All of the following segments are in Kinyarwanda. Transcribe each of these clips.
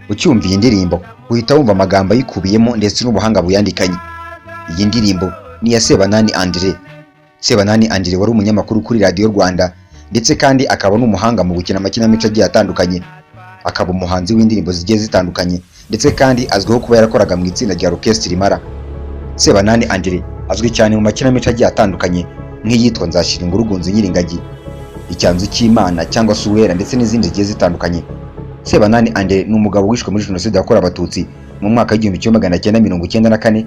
Ucyumva iyi ndirimbo uhita wumva amagambo ayikubiyemo ndetse n'ubuhanga buyandikanye. Iyi ndirimbo ni iya Sebanani Andre. Sebanani Andre wari umunyamakuru kuri Radiyo Rwanda, ndetse kandi akaba n'umuhanga mu gukina amakinamico agiye atandukanye, akaba umuhanzi w'indirimbo zigiye zitandukanye, ndetse kandi azwiho kuba yarakoraga mu itsinda rya Orchestre Impala. Sebanani Andre azwi cyane mu makinamico agiye atandukanye nk'iyitwa Nzashira Ingurugunzu Nyiringagi, Icyanzu cy'Imana cyangwa se Uwera, ndetse n'izindi zigiye zitandukanye. Sebanani Andre ni umugabo wishwe muri Jenoside yakorewe Abatutsi mu mwaka w'1994,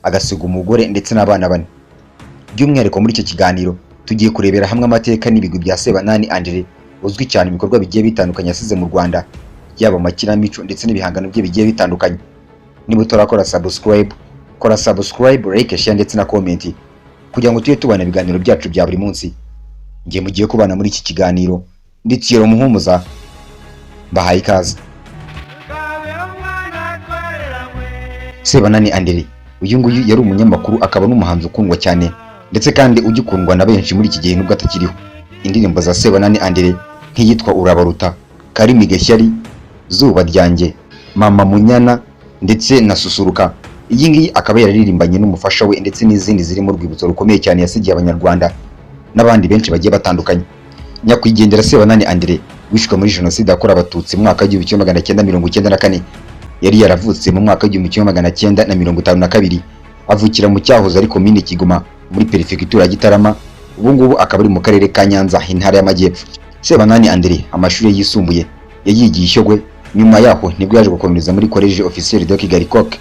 agasiga umugore ndetse n'abana bane. By'umwihariko muri icyo kiganiro tugiye kurebera hamwe amateka n'ibigwi bya Sebanani Andre, uzwi cyane mu bikorwa bigiye bitandukanye yasize mu Rwanda, yaba amakinamico ndetse n'ibihangano bye bigiye bitandukanye. Niba utarakora subscribe, kora subscribe, like, share ndetse na comment kugira ngo tujye tubona ibiganiro byacu bya buri munsi. Ngiye mugiye kubana muri iki kiganiro ndi Thierry Muhumuza, mbahaye ikaze. Kabeho mwana twareranywe. Sebanani Andre uyu nguyu yari umunyamakuru, akaba n'umuhanzi ukundwa cyane, ndetse kandi ugikundwa na benshi muri iki gihe nubwo atakiriho. Indirimbo za Sebanani Andre nk'iyitwa Urabaruta, Karimi Gashyari, Zuba Ryanjye, Mama Munyana ndetse na Susuruka, iyi ngiyi akaba yararirimbanye n'umufasha we, ndetse n'izindi zirimo urwibutso rukomeye cyane yasigiye Abanyarwanda n'abandi benshi bagiye batandukanye. Nyakwigendera Sebanani Andre wishwe muri Jenoside yakorewe Abatutsi mu mwaka w'1994, yari yaravutse mu mwaka w'1952, avukira mu cyahoze ari Komini Kigoma muri Perefegitura ya Gitarama, ubu ngubu akaba ari mu karere ka Nyanza, Intara y'Amajyepfo. Sebanani Andre amashuri ye yisumbuye yayigiye i Shyogwe. Nyuma yaho nibwo yaje gukomereza muri Collège Officiel de Kigali, COC.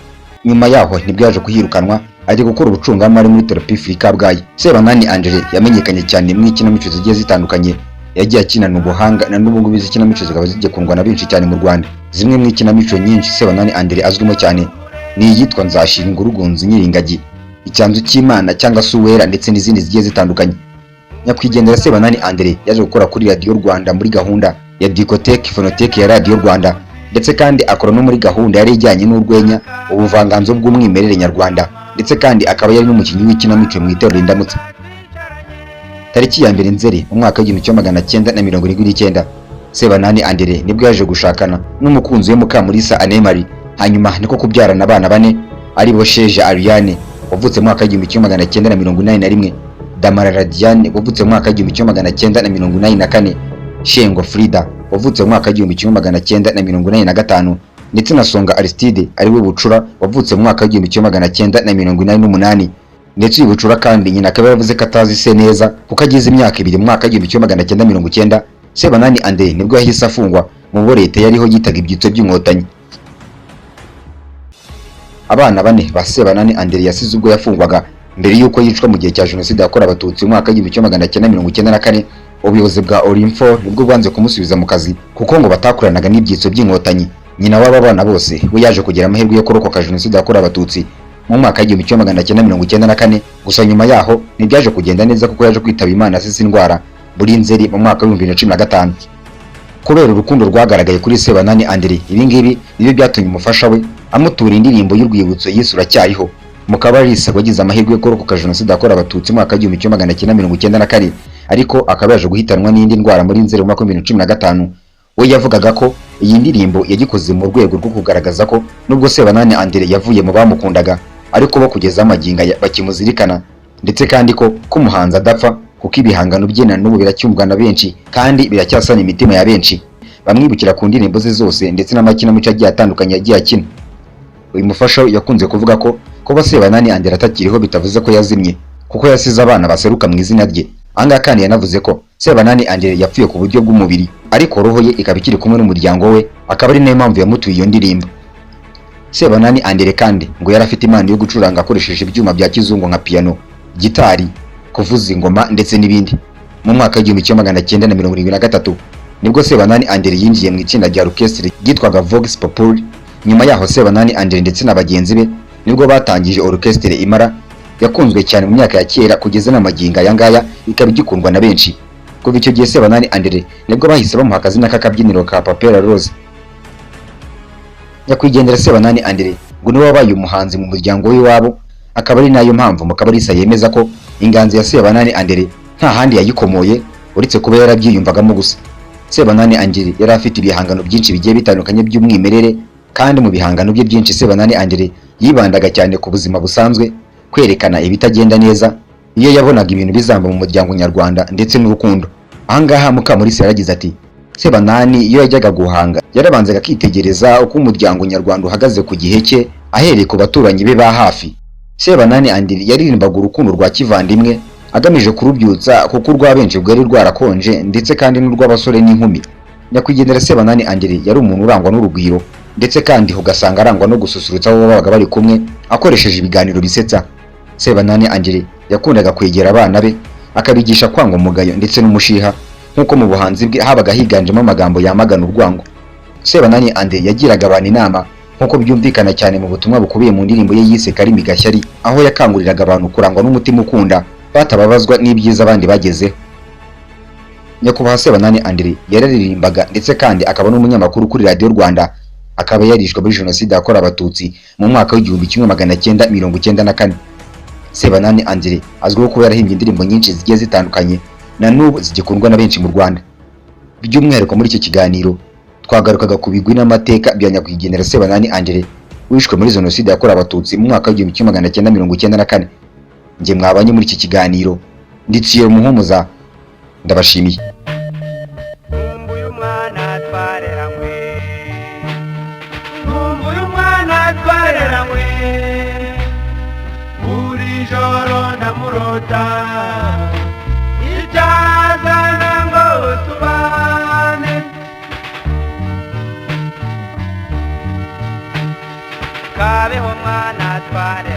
Nyuma yaho nibwo yaje kuhirukanwa, ajya gukora ubucungamari muri Therapy Kabgayi. Sebanani Andre yamenyekanye cyane mu ikinamico zigiye zitandukanye yagiye akinana ubuhanga, na n'ubu ngubu izi kinamico zikaba zigikundwa na benshi cyane mu Rwanda. Zimwe mu ikinamico nyinshi Sebanani Andre azwimo cyane ni iyitwa Nzashira Ingurugunzu Nyiringagi, Icyanzu cy'Imana cyangwa se Uwera, ndetse n'izindi zigiye zitandukanye. Nyakwigendera Sebanani Andre yaje gukora kuri Radiyo Rwanda muri gahunda ya Discothèque Phonothèque ya Radiyo Rwanda, ndetse kandi akora no muri gahunda yari ijyanye n'urwenya, ubuvanganzo bw'umwimerere nyarwanda, ndetse kandi akaba yari n'umukinnyi w'ikinamico mu itorero Indamutsa. Tariki ya 1 Nzeri mu mwaka w'1979, Sebanani Andre nibwo yaje gushakana n'umukunzi we Mukamulisa Anne-Marie, hanyuma niko kubyarana abana bane, aribo Sheja Ariane wavutse mu mwaka w'1981, Damara Radiane wavutse mu mwaka w'1984, Shengo Frida wavutse mu mwaka w'1985, ndetse na Songa Aristide ariwe Bucura wavutse mu mwaka w'1988. Ndetse uyu Bucura kandi nyina akaba yaravuze ko atazi se neza kuko ageze imyaka 2 mu mwaka w'1990, Sebanani Andre nibwo yahise afungwa mu bo leta yariho yitaga ibyitso by'Inkotanyi. Abana bane ba Sebanani Andre yasize ubwo yafungwaga mbere y'uko yicwa mu gihe cya Jenoside yakorewe Abatutsi mu mwaka w'1994, ubuyobozi bwa Orinfor nibwo bwanze kumusubiza mu kazi kuko ngo batakoranaga n'ibyitso by'Inkotanyi. Nyina w'aba bana bose we yaje kugira amahirwe yo kurokoka Jenoside yakorewe Abatutsi mu mwaka w'1994. Gusa nyuma yaho ntibyaje kugenda neza kuko yaje kwitaba Imana azize indwara muri Nzeri mu mwaka w'2015. Kubera urukundo rwagaragaye kuri Sebanani Andre, ibi ngibi nibyo byatumye umufasha we amutura indirimbo y'urwibutso yise Uracyariho. Mukabarisa wagize amahirwe yo kurokoka Jenoside yakorewe Abatutsi mu mwaka w'1994, ariko akaba yaje guhitanwa n'indi ndwara muri Nzeri mu mwaka w'2015, we yavugaga ko iyi ndirimbo yagikoze mu rwego rwo kugaragaza ko nubwo Sebanani Andre yavuye mu bamukundaga, ariko bo kugeza amagingo aya bakimuzirikana, ndetse kandi ko umuhanzi adapfa, kuko ibihangano bye na n'ubu biracyumvwa na benshi kandi biracyasana imitima ya benshi bamwibukira ku ndirimbo ze zose ndetse n'amakinamico agiye atandukanye yagiye akina. Uyu mufasha we yakunze kuvuga ko kuba Sebanani Andre atakiriho bitavuze ko yazimye, kuko yasize abana baseruka mu izina rye. Ahangaha kandi yanavuze ko Sebanani Andre yapfuye ku buryo bw'umubiri, ariko roho ye ikaba ikiri kumwe n'umuryango we, akaba ari nayo mpamvu yamutuye iyo ndirimbo. Sebanani Andre kandi ngo yari afite impano yo gucuranga akoresheje ibyuma bya kizungu nka piano, gitari, kuvuza ingoma ndetse n'ibindi. Mu mwaka w'1973 nibwo Sebanani Andre yinjiye mu itsinda rya orchestre ryitwaga Vox Populi. Nyuma yaho Sebanani Andre ndetse na bagenzi be nibwo batangije Orchestre Impala yakunzwe cyane mu myaka ya kera, kugeza n'amagingo aya ngaya ikaba igikundwa na benshi. Kuva icyo gihe Sebanani Andre nibwo bahise bamuha akazina k'akabyiniro ka Papera Rose. Nyakwigendera Sebanani Andre ngo niwe wabaye umuhanzi mu muryango w'iwabo, akaba ari nayo mpamvu Mukabarisa yemeza ko inganzo ya Sebanani Andre nta handi yayikomoye uretse kuba yarabyiyumvagamo gusa. Sebanani Andre yari afite ibihangano byinshi bigiye bitandukanye by'umwimerere, kandi mu bihangano bye byinshi Sebanani Andre yibandaga cyane ku buzima busanzwe, kwerekana ibitagenda neza iyo yabonaga ibintu bizamba mu muryango nyarwanda ndetse n'urukundo. Ahangaha Mukamulisa yaragize ati: Sebanani iyo yajyaga guhanga yarabanzaga akitegereza uko umuryango nyarwanda uhagaze ku gihe cye, ahereye ku baturanyi be ba hafi. Sebanani Andre yaririmbaga urukundo rwa kivandimwe agamije kurubyutsa, kuko urwa benshi rwari rwarakonje, ndetse kandi n'urw'abasore n'inkumi. Nyakwigendera Sebanani Andre yari umuntu urangwa n'urugwiro, ndetse kandi ugasanga arangwa no gususurutsa abo babaga bari kumwe akoresheje ibiganiro bisetsa. Sebanani Andre yakundaga kwegera abana be akabigisha kwanga umugayo ndetse n'umushiha, nk'uko mu buhanzi bwe habaga higanjemo amagambo yamagana urwango. Sebanani Andre yagiraga abantu inama, nk'uko byumvikana cyane mu butumwa bukubiye mu ndirimbo ye yise Karimi Gashyari, aho yakanguriraga abantu kurangwa n'umutima ukunda, batababazwa n'ibyiza abandi bagezeho. Nyakubahwa Sebanani Andre yararirimbaga ndetse kandi akaba n'umunyamakuru kuri Radiyo Rwanda, akaba yarishwe muri Jenoside yakorewe Abatutsi mu mwaka w'1994. Sebanani Andre azwiho kuba yarahimbye indirimbo nyinshi zigiye zitandukanye na n'ubu zigikundwa na benshi mu Rwanda. By'umwihariko muri iki kiganiro twagarukaga ku bigwi n'amateka bya nyakwigendera Sebanani Andre wishwe muri Jenoside yakorewe Abatutsi mu mwaka w'1994. Njye mwabanye muri iki kiganiro ndiciye Muhumuza, ndabashimiye. Nkumbuye umwana twareranywe, nkumbuye umwana twareranywe, buri joro ndamurota, icyazana ngo tubane. Kabeho mwana twareranywe.